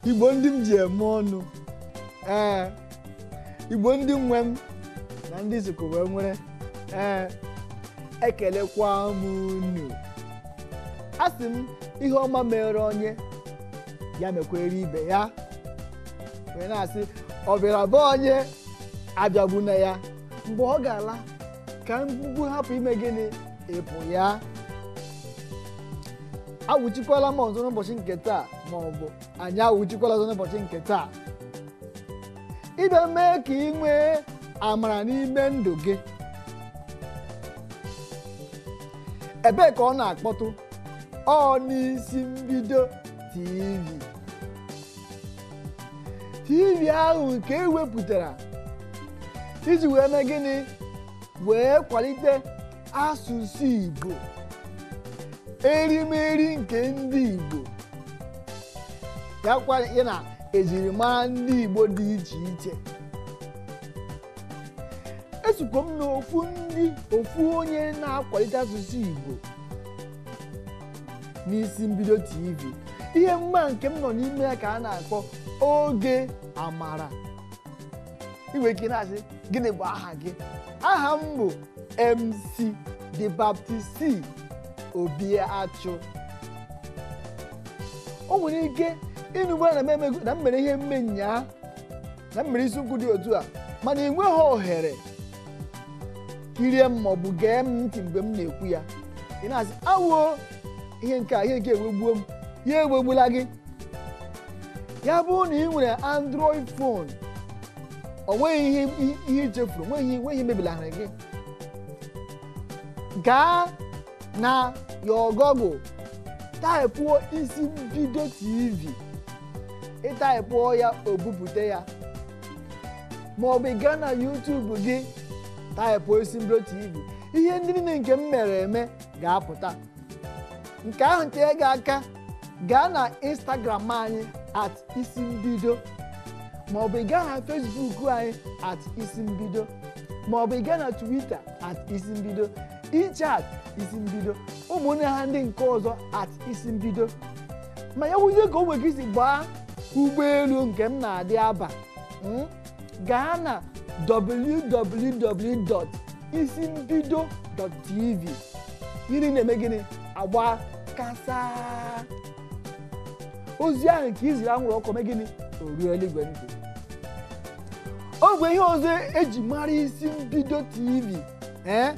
Igbo ndị m ji eme ọnụ, ee, Igbo ndị nwe m na ndị sokwa wee nwere, ee, ekelekwa m unu. Asị m ihe ọma mere onye ya mekwere ibe ya, wee na-asị ọ bịara be onye abịagbuna ya, mgbe ọ ga-ala ka mgbugbu hapụ ime gịnị ịpụ ya. Awụchikwala m ọzọ n'ụbọchị nke taa, ma ọ bụ anyị awụchikwala ọzọ n'ụbọchị nke taa, ịbịa mee ka ị nwee amara n'ime ndụ gị. Ebee ka ọ na-akpọtụ? Ọ n'Isi Mbido TV. TV ahụ nke ewepụtara iji wee mee gịnị? Wee kwalite asụsụ Igbo, erimeri nke ndị Igbo, ya na ejirimara ndị Igbo dị iche iche. Esokwa m n'ofu ndị ofu onye na-akwalite asụsụ Igbo n'Isi Mbido TV. Ihe mma nke m nọ n'ime ya ka a na-akpọ Oge Amara. Ị nwere ike na-asị gịnị bụ aha gị? Aha m bụ MC The Baptist C Obiachụ. O nwere ike ịnụgbu na m mere ihe mme nyaa, na m mere isiokwu dị otu a, mana ị nweghị ohere kirie m maọbụ gee m ntị mgbe m na-ekwu ya. Ị na-asị awoo, ihe nke a, ihe nke ewegbugbuo m, ya ewegbula gị. Ya bụrụ na ị nwere Android phone, o nweghị ihe ichefuru, nweghị ihe mebilahụrụ gị, gaa na your Google taịpụọ Isi Mbido TV, ịtaịpụọ ya o bupụta ya, maọbụ ị gaa na YouTube gị taịpụọ Isi Mbido TV, ihe ndị niile nke m mere eme ga-apụta. Nke ahụ nke gị aka, gaa na Instagram anyị at Isi Mbido, maọbụ ị gaa na Facebook anyị at Isi Mbido, maọbụ ị gaa na Twitter at Isi Mbido, ichat Isi Mbido, ụmụnne ha ndị nke ọzọ at Isi Mbido. Ma ya wụzie ka o nwere isi gbaa ụgbọelu nke m na-adị aba, gaa na www.isimbido.tv. Gịnị na-eme gịnị? Agba kasa ozi ahụ nke iziri anwụrụ ọkụ mee gịnị? O ruo eluigwe ntị. O nwere ihe ọzọ eji mara Isi Mbido TV, ee,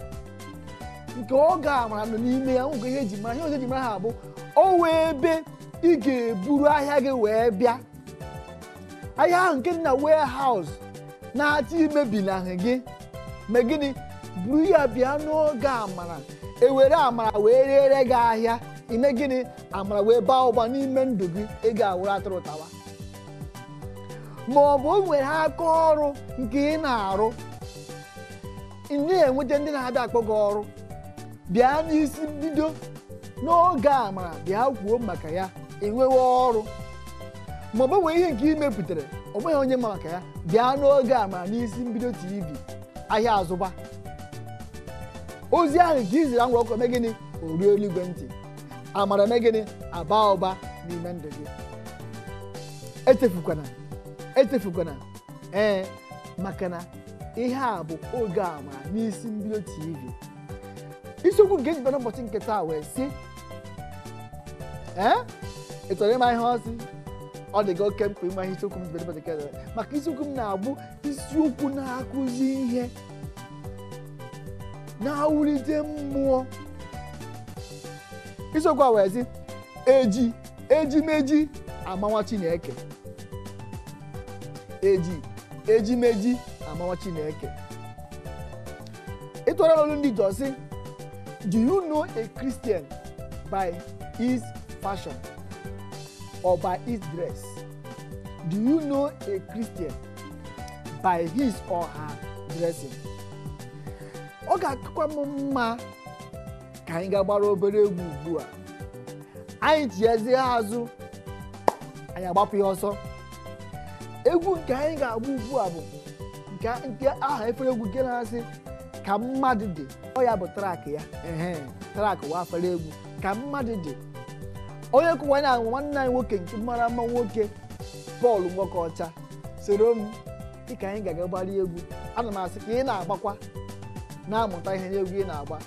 nke ọ ga-amara nọ n'ime ya. Nwekwa ihe eji mara, ihe ọzọ eji mara ha bụ o wee ebe ị ga-eburu ahịa gị wee bịa, ahịa ahụ nke dị na warehouse na-achọ imebilahụ gị, mee gịnị? Buru ya bịa n'oge amara, ewere amara wee rere gị ahịa, ime gịnị? Amara wee baa ụba n'ime ndụ gị, ị ga-awụrụ atụrụ tawa. Ma ọ bụ o nwere aka ọrụ nke ị na-arụ, ị na-enweta ndị na-abịa akpọ gị ọrụ, bịa n'Isi Mbido n'oge amara bịa kwuo maka ya, enwewe ọrụ. Ma ọ bụ nwere ihe nke ị mepụtara, ọ nweghị onye ma maka ya, bịa n'oge amara n'Isi Mbido TV, ahịa azụba. Ozi ahụ nke iziri anwụrụ ọkụ eme gịnị? O ruo eluigwe ntị. Amara eme gịnị? Aba ụba n'ime ndụ gị. Echefukwana, echefukwana, ee, maka na ihe a bụ Oge Amara n'Isi Mbido TV. Isiokwu nke eji bịa n'ụbọchị nke taa wee sị, ee, ị chọrọ ịma ihe ọ sị? Ọ dị gị oke mkpa ịma ihe isiokwu m ji bịa n'ụbọchị nke taa, maka isiokwu m na-abụ isiokwu na-akụzi ihe, na-awulite mmụọ. Isiokwu a wee sị, eji ejimeji amawa Chineke. Eji ejimeji amawa Chineke. Ịtụgharị n'olu ndị Igbo sị, do you know a Christian by his fashion or by his dress? Do you know a Christian by his or her dressing? Ọ ga-akakwa m mma ka anyị ga-agbara obere egwu ugbu a. Anyị tinyezie azụ, anyị agbapụ ya ọsọ. Egwu nke anyị ga-agba ugbu a bụ nke aha efere egwu nke na-asị ka mmadụ dị. Ọ ya bụ track ya, ehe, track wa afere egwu ka mmadụ dị. Onye kụwa na nwanne anyị nwoke nke mara mma nwoke Paul Nwokeọcha. Soro m dịka anyị ga-aga gbara egwu. Ana m asị ka ị na-agbakwa, na-amụta ihe n'egwu ị na-agba.